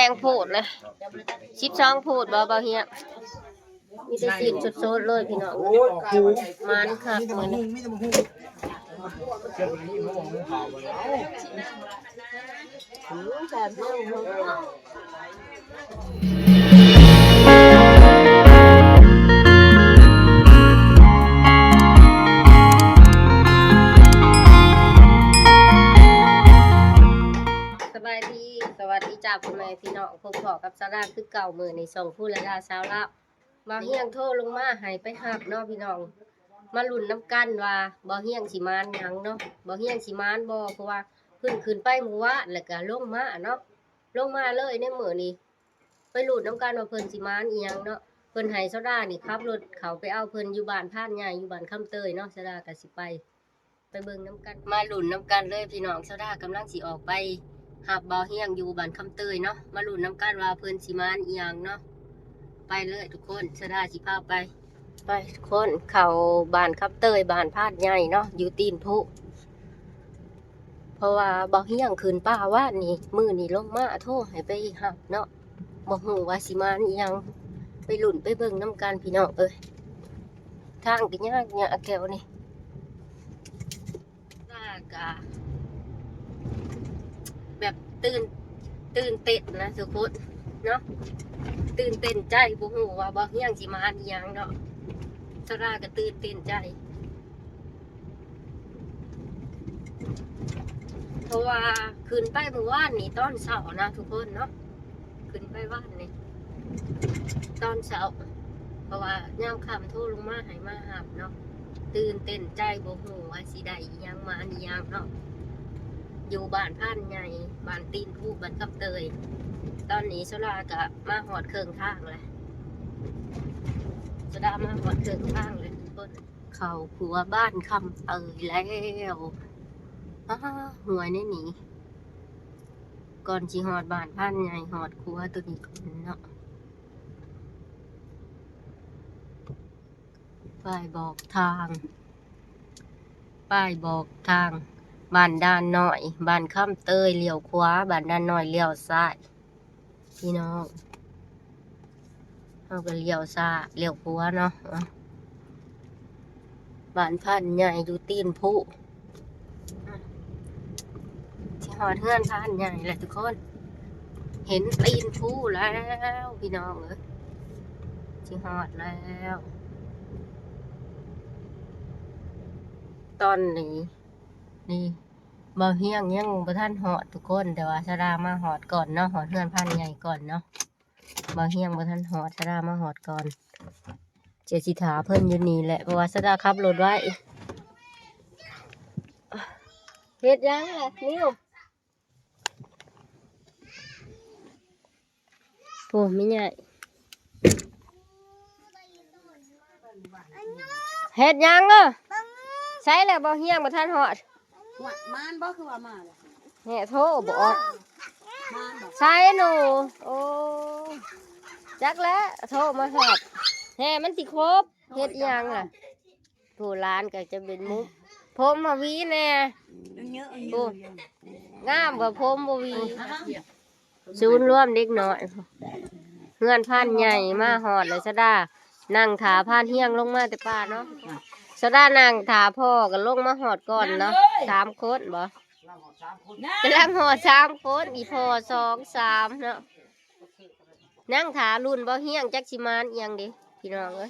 ແພງໂພດເລີຍ ສິບສອງໂພດບໍ່ ບໍ່ຮຽງ? ມີແຕ່ຊີ້ນສົດໆເລີຍພີ່ນ້ອງ. ໂອ້ຍ ໝານຄັກມື້ນີ້. ສະບາຍດີ ສະຫວັດດີຈ້າ ພໍ່ແມ່ພີ່ນ້ອງ ພົບພໍ້ກັບສາວດາຄືເກົ່າ. ມື້ນີ້ຊ່ອງພູລະດາຊາວລາວ ບ່າວຮຽງໂທລົງມາໃຫ້ໄປຮັບເນາະພີ່ນ້ອງ. ມາລຸ້ນນຳກັນວ່າບ່າວຮຽງຊິມານຫຍັງເນາະ. ບ່າວຮຽງຊິມານບໍ່ ເພາະວ່າເພິ່ນຂຶ້ນໄປມື້ວານ ແລ້ວກະລົງມາເນາະ ລົງມາເລີຍໃນມື້ນີ້. ໄປລຸ້ນນຳກັນວ່າເພິ່ນຊິມານອີ່ຫຍັງເນາະ. ເພິ່ນໃຫ້ສາວດານີ້ຂັບລົດເຂົ້າໄປເອົາເພິ່ນຢູ່ບ້ານພານໃຫຍ່ ຢູ່ບ້ານຄຳເຕີຍເນາະ. ສາວດາກະຊິໄປ ໄປເບິ່ງນຳກັນ ມາລຸ້ນນຳກັນເລີຍພີ່ນ້ອງ. ສາວດາກຳລັງຊິອອກໄປຮັບບ່າວຮຽງຢູ່ບ້ານຄຳເຕີຍເນາະ. ມາລຸ້ນນຳກັນວ່າເພິ່ນຊິມາອີ່ຫຍັງເນາະ. ໄປເລີຍທຸກຄົນ ສາວດາຊິພາໄປ. ໄປທຸກຄົນ ເຂົ້າບ້ານຄຳເຕີຍ ບ້ານພານໃຫຍ່ເນາະ ຢູ່ຕີນພູ. ເພາະວ່າບ່າວຮຽງຂຶ້ນປ່າວານນີ້ ມື້ນີ້ລົງມາໂທໃຫ້ໄປຮັບເນາະ. ບໍ່ຮູ້ວ່າຊິມາອີ່ຫຍັງ ໄປລຸ້ນໄປເບິ່ງນຳກັນພີ່ນ້ອງເອີຍ. ທາງກໍຍາກຍາກແຖວນີ້ ແບບຕື່ນ ຕື່ນເຕັ້ນນະທຸກຄົນເນາະ ຕື່ນເຕັ້ນໃຈ ບໍ່ຮູ້ວ່າບ່າວຮຽງຊິມາອີ່ຫຍັງເນາະ. ສາວດາກໍຕື່ນເຕັ້ນໃຈ ເພາະວ່າຂຶ້ນໄປມື້ວານນີ້ຕອນເຊົ້ານະທຸກຄົນເນາະ. ຂຶ້ນໄປວານນີ້ຕອນເຊົ້າ ເພາະວ່າຍາມຄ່ຳໂທລົງມາໃຫ້ມາຮັບເນາະ. ຕື່ນເຕັ້ນໃຈ ບໍ່ຮູ້ວ່າຊິໄດ້ອີ່ຫຍັງມາອີ່ຫຍັງເນາະ ຢູ່ບ້ານພານໃຫຍ່ ບ້ານຕີນພູ ບ້ານຄຳເຕີຍ. ຕອນນີ້ສາວດາກະມາຮອດເຄິ່ງທາງແລ້ວ ສາວດາມາຮອດເຄິ່ງທາງແລ້ວທຸກຄົນ. ເຂົ້າຂົວບ້ານຄຳເຕີຍແລ້ວ. ອ້າ ຫ້ວຍໃນນີ້ ກ່ອນຊິຮອດບ້ານພານໃຫຍ່ ຮອດຂົວໂຕນີ້ກ່ອນເນາະ. ປ້າຍບອກທາງ ປ້າຍບອກທາງ ບ້ານດ່ານນ້ອຍ ບ້ານຄຳເຕີຍລ້ຽວຂວາ ບ້ານດ່ານນ້ອຍລ້ຽວຊ້າຍ. ພີ່ນ້ອງ ເຮົາກໍລ້ຽວຊ້າ ລ້ຽວຂວາເນາະ. ບ້ານພານໃຫຍ່ຢູ່ຕີນພູ ຊິຮອດເຮືອນພານໃຫຍ່ແລ້ວທຸກຄົນ. ເຫັນຕີນພູແລ້ວພີ່ນ້ອງເອີຍ ຊິຮອດແລ້ວ. ຕອນນີ້ ນີ້ ບ່າວຮຽງຍັງບໍ່ທັນຮອດທຸກຄົນ ແຕ່ວ່າສາວດາມາຮອດກ່ອນເນາະ ຮອດເຮືອນພານໃຫຍ່ກ່ອນເນາະ. ບ່າວຮຽງບໍ່ທັນຮອດ ສາວດາມາຮອດກ່ອນ. ຈະຊິຖ້າເພິ່ນຢູ່ນີ້ແຫຼະ ເພາະວ່າສາວດາຂັບລົດໄວ. ເຮັດຫຍັງລະ ນິວ? ໂອ້ ແມ່ໃຫຍ່ ເຮັດຫຍັງເອີ? ໃສແລ້ວ ບ່າວຮຽງບໍ່ທັນຮອດ. ຫວຍ ມານບໍ່ ຄືວ່າມາແລ້ວ? ແຮ່ ໂທບໍ່ອອກ. ມານບໍ່? ໃສໜູ? ໂອ້ ຈັກແລ້ວ ໂທມາຮອດ ແຮ່ມັນຊິຄົບ. ເຮັດອີ່ຫຍັງລະ? ຜູ້ຫຼານກໍຈະເປັນມຸມ ຜົມມາຫວີແດ່. ໂອ້ ງາມກວ່າຜົມບໍ່ຫວີ. ສູນລວມເດັກນ້ອຍ ເຮືອນພານໃຫຍ່ມາຮອດແລ້ວ. ສາວດານັ່ງຖ້າພານຮຽງລົງມາແຕ່ປ່າເນາະ. ສາວດານັ່ງຖ້າພໍ່ກໍລົງມາຮອດກ່ອນເນາະ. ສາມຄົນບໍ່? ກຳລັງຮອດສາມຄົນ ອີ່ພໍ່ສອງ ສາມເນາະ. ນັ່ງຖ້າລຸ້ນບ່າວຮຽງ ຈັກຊິມານອີ່ຫຍັງເດ ພີ່ນ້ອງເອີຍ.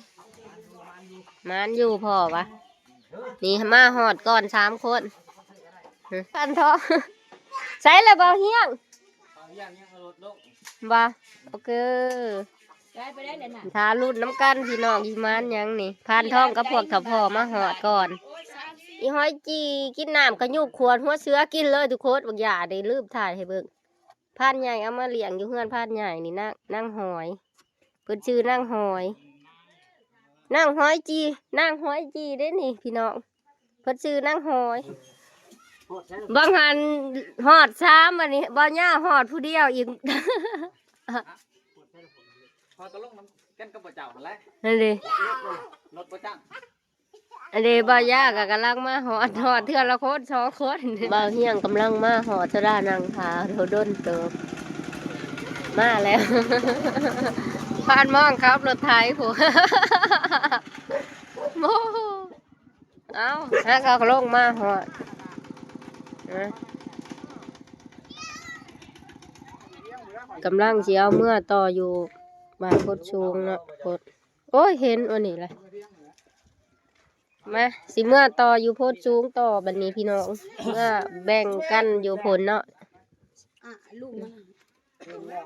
ມານຢູ່ພໍ່ວະ. ນີ້ມາຮອດກ່ອນສາມຄົນ. ພັນທອງ ໃສລະບ່າວຮຽງ? ບໍ່ ໂອເຄ ຖ້າລຸ້ນນຳກັນພີ່ນ້ອງ ຊິມານຫຍັງນີ້. ພັນທອງກັບພວກເຖົ້າພໍ່ມາຮອດກ່ອນ. ອີ່ຫອຍຈີ່ກິນນ້ຳກະຍຸກຂວດຫົວເສືອກິນເລີຍທຸກຄົນ. ບັກຫຍ້າໄດ້ລືມຖ່າຍໃຫ້ເບິ່ງ. ພານໃຫຍ່ເອົາມາລ້ຽງຢູ່ເຮືອນພານໃຫຍ່ນີ້ ນາງ ນາງຫອຍ ເພິ່ນຊື່ນາງຫອຍ ນາງຫອຍຈີ່ ນາງຫອຍຈີ່ເດ້ນີ້ພີ່ນ້ອງ ເພິ່ນຊື່ນາງຫອຍ. ບາງຫັ້ນຮອດສາມ ອັນນີ້ບໍ່ຍາວຮອດຜູ້ດຽວອີກ. ເຮົາກໍລົງນຳກັນກັບພວກເຈົ້າຫັ້ນແຫຼະ ນັ້ນເດ້ ລົດບໍ່ຈັກ. ອັນນີ້ບ່າວຢາກໍກຳລັງມາຮອດ ຮອດເທື່ອລະຄົນສອງຄົນ. ບ່າວຮຽງກຳລັງມາຮອດ ສາວດານັ່ງຖ້າດົນເຕີບ. ມາແລ້ວ ຜ່ານມອງຂັບລົດໄຖພຸ້ນ ໂອ້ໂຫ ເອົ້າ ຫາເຂົາກໍລົງມາຮອດ ນະ ກຳລັງຊິເອົາເມືອຕໍ່ຢູ່ບ້ານໂພນສູງເນາະ ໂພນ ໂອ້ຍ ເຫັນອັນນີ້ແຫຼະ ມາ ຊິເມືອຕໍ່ຢູ່ໂພນສູງຕໍ່ບັດນີ້ພີ່ນ້ອງ ເມືອແບ່ງກັນຢູ່ພຸ້ນເນາະ ອ່ະ ລູກມັນ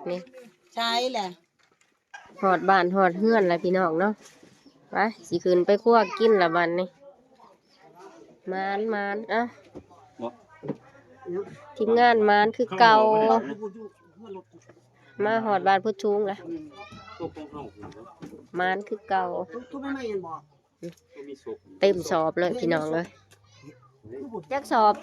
ນີ້ ໃຊ່ແຫຼະ ຮອດບ້ານຮອດເຮືອນແລ້ວພີ່ນ້ອງເນາະ ໄປ ຊິຂຶ້ນໄປຄົວກິນລະບັດນີ້ ໝານໆ ເອົ້າ ເນາະ ທີມງານໝານຄືເກົ່າ ມາຮອດບ້ານໂພນສູງແລ້ວ ໝານຄືເກົ່າ ເຕັມສອບເລີຍພີ່ນ້ອງເອີຍ ຈັກສອບ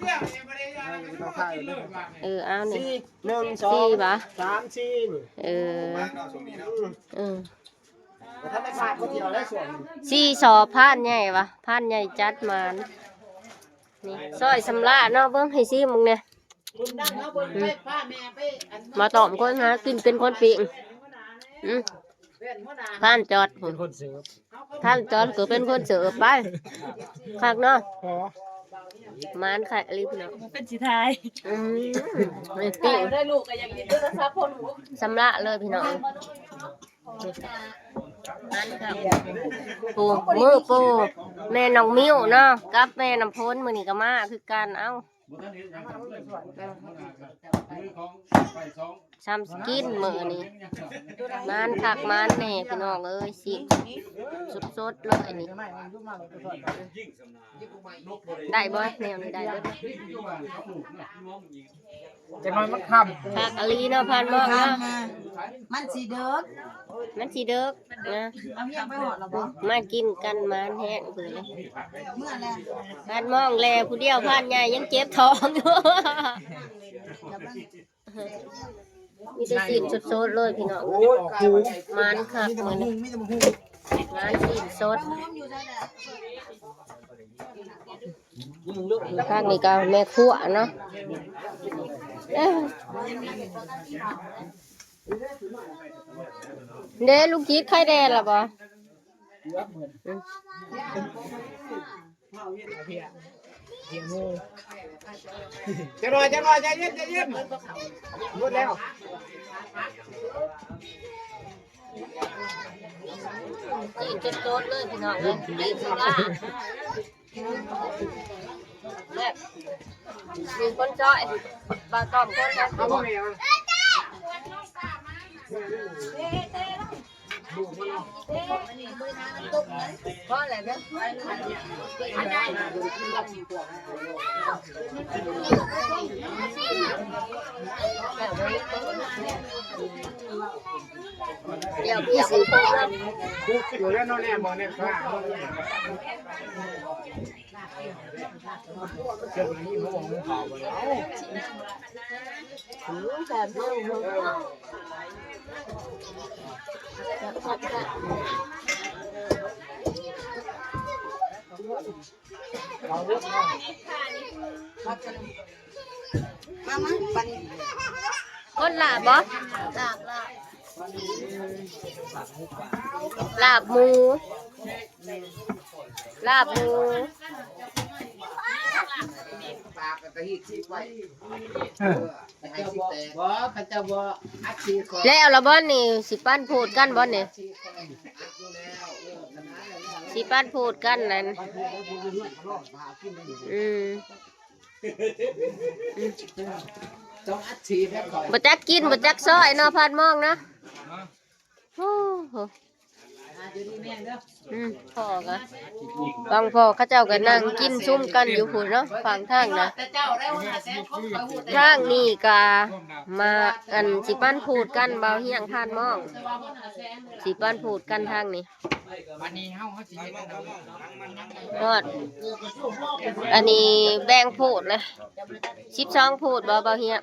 ເອີ ເອົານີ້ ສີ່ ໜຶ່ງ ສອງ ສາມ ສີ່ ນີ້ ເອີ ເອີ ບໍ່ທັນໄດ້ຂາດຄົນດຽວແລ້ວ ສ່ວນສີ່ສອບ ພານໃຫຍ່ວະ ພານໃຫຍ່ຈັດໝານ ນີ້ ຊອຍຊຳລະເນາະ ເບິ່ງໃຫ້ຊີມເບິ່ງແດ່ ອືມ ມາຕ້ອມຄົນຫາກິນເປັນຄົນປີ້ງ ອືມ ພານຈອດພຸ້ນ ເປັນຄົນເສີບ ພານຈອດກໍເປັນຄົນເສີບໄປ ຄັກເນາະ ໝານຄັກອີ່ຫຼີພີ່ນ້ອງ ເປັນຊິຖ່າຍ ອືມ ນີ້ປີ້ງ ໄດ້ລູກກໍຢາກຫຼິ້ນໂທລະສັບພໍ່ລູກ ຊຳລະເລີຍພີ່ນ້ອງ ນີ້ ໂອ້ ມື້ໂປ້ ແມ່ນ້ອງມິວເນາະ ກັບແມ່ນ້ຳຝົນ ມື້ນີ້ກໍມາຄືກັນ ເອົ້າ ຊ່ຳກິນມື້ນີ້ ໝານຄັກໝານແນ່ພີ່ນ້ອງເອີຍ ຊີ້ນສົດໆເລີຍນີ້ ໄດ້ບໍ່ ແນວນີ້ໄດ້ເບິດ ຈັກໜ້ອຍມັນຄ່ຳ ຄັກອີ່ຫຼີເນາະ ຜ່ານມອງເນາະ ມັນຊິເດິກ ມັນຊິເດິກນະ ເອົາຮຽງໄປຮອດແລ້ວບໍ່ ມາກິນກັນໝານແຮງເພິ່ນ ເມື່ອແລ້ວ ຜ່ານມອງແລຜູ້ດຽວ ຜ່ານໃຫຍ່ຍັງເຈັບທ້ອງຢູ່ ມີແຕ່ຊີ້ນສົດໆເລີຍພີ່ນ້ອງ ໂອ້ຍ ໝານຄັກມື້ນີ້ ມີແຕ່ໝາກຫຸ່ງ ໝານຊີ້ນສົດ ທາງນີ້ກໍແມ່ຄົວເນາະ ເອີ ເດ້ ລູກຈິດ ໄຂ່ແດດລະບໍ່? ຈັກໜ່ອຍ ຈັກໜ່ອຍ ໃຈເຢັນ ໃຈເຢັນ ໝົດແລ້ວ ຈີນຈົນໂຕດເລີຍພີ່ນ້ອງເອີຍ ຈີນໂຕດ ແບບ ມີຄົນຈ້ອຍ ບ່າວຕ້ອມຄົນນະ ເອົາບໍ່ແມ່ວະ ພໍແລ້ວເດີ ດຽວ ດຽວ ດຽວ ມາ ມາ ບັດນີ້ ຄົນລາບບໍ່? ລາບ ລາບ ລາບໝູ ລາບໝູ ເອີ ເຂົາເຈົ້າບໍ່ ເຂົາເຈົ້າບໍ່ອັດສີດຂ້ອຍ ແລ້ວລະບໍ່ນີ້ ຊິປັນພູດກັນບໍ່ນີ້ ຊິປັນພູດກັນນັ້ນ ອືມ ຕ້ອງອັດສີດແລ້ວຂ້ອຍ ບໍ່ຈັກກິນ ບໍ່ຈັກຊອຍເນາະ ພາດມອງເນາະ ໂອ້ໂຫ ອືມ ພໍ່ກະ ບາງພໍ່ເຂົາເຈົ້າກະນັ່ງກິນຊຸມກັນຢູ່ພຸ້ນເນາະ ຝັ່ງທາງນະ ທາງນີ້ກະມາ ອັນ ຊິປັນພູດກັນ ບ່າວຮຽງ ພາດມອງ ຊິປັນພູດກັນທາງນີ້ ບັດນີ້ເຮົາ ເຮົາຊິເຮັດອັນນັ້ນ ຮອດ ອັນນີ້ແບ່ງພູດເລີຍ ສິບສອງພູດບໍ່ ບ່າວຮຽງ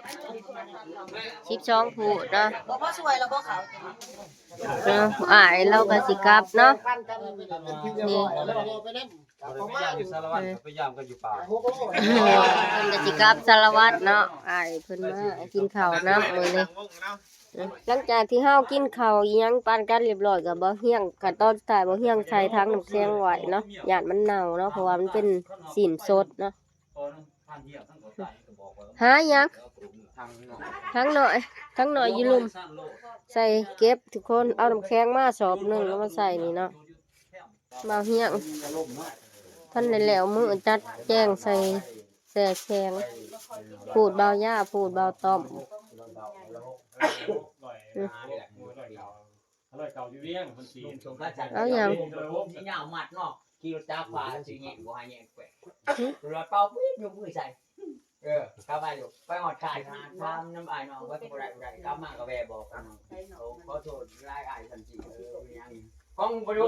ສິບສອງພູດເນາະ ບໍ່ພໍຊ່ວຍລະບໍ່ເຂົາ ເອີ ອ້າຍລາວກະຊິກັບເນາະ ນີ້ ໄປຢາມຢູ່ສາລະວັດ ໄປຢາມກັນຢູ່ປ່າ ເພິ່ນກະຊິກັບສາລະວັດເນາະ ອ້າຍເພິ່ນມາກິນເຂົ້ານຳມື້ນີ້ ຫຼັງຈາກທີ່ເຮົາກິນເຂົ້າອີ່ຫຍັງປານກັນຮຽບຮ້ອຍ ກໍບ່າວຮຽງ ຂັ້ນຕອນສຸດທ້າຍ ບ່າວຮຽງໃສ່ຖັງນ້ຳແຂງໄວ້ເນາະ ຢ້ານມັນເນົ່າເນາະ ເພາະວ່າມັນເປັນຊີ້ນສົດເນາະ. ຫາຫຍັງ? ຖັງນ້ອຍ ຖັງນ້ອຍຢູ່ລຸ່ມ ໃສ່ເກັບທຸກຄົນ. ເອົານ້ຳແຂງມາສອບໜຶ່ງ ເອົາມາໃສ່ນີ້ເນາະ. ບ່າວຮຽງ ທັນໄດ້ແລ້ວມື້ ຈັດແຈງໃສ່ແຊ່ແຂງ. ພູດບ່າວຢາ ພູດບ່າວຕ້ອມ. ອືມ ເອົາຫຍັງ? ທີ່ຍາວມັດເນາະ ຂີ່ລົດຈັກພາຊິແຍກ ບໍ່ໃຫ້ແຍກແປະ ລະເປົ່າປີດຍົກມືໃສ່. ເອີ ກັບໄປລູກ ໄປຮອດຄ້າຍທະນານ ຖາມນຳອ້າຍນ້ອງວ່າບໍ່ໄດ້ ບໍ່ໄດ້ ກັບມາກໍແວ່ບອກກັນ. ໂອ້ ຂໍໂທດຫຼາຍອ້າຍ ຊັ້ນຊິ ເອີ ມີຫຍັງ ຂອງບໍ່ໄດ້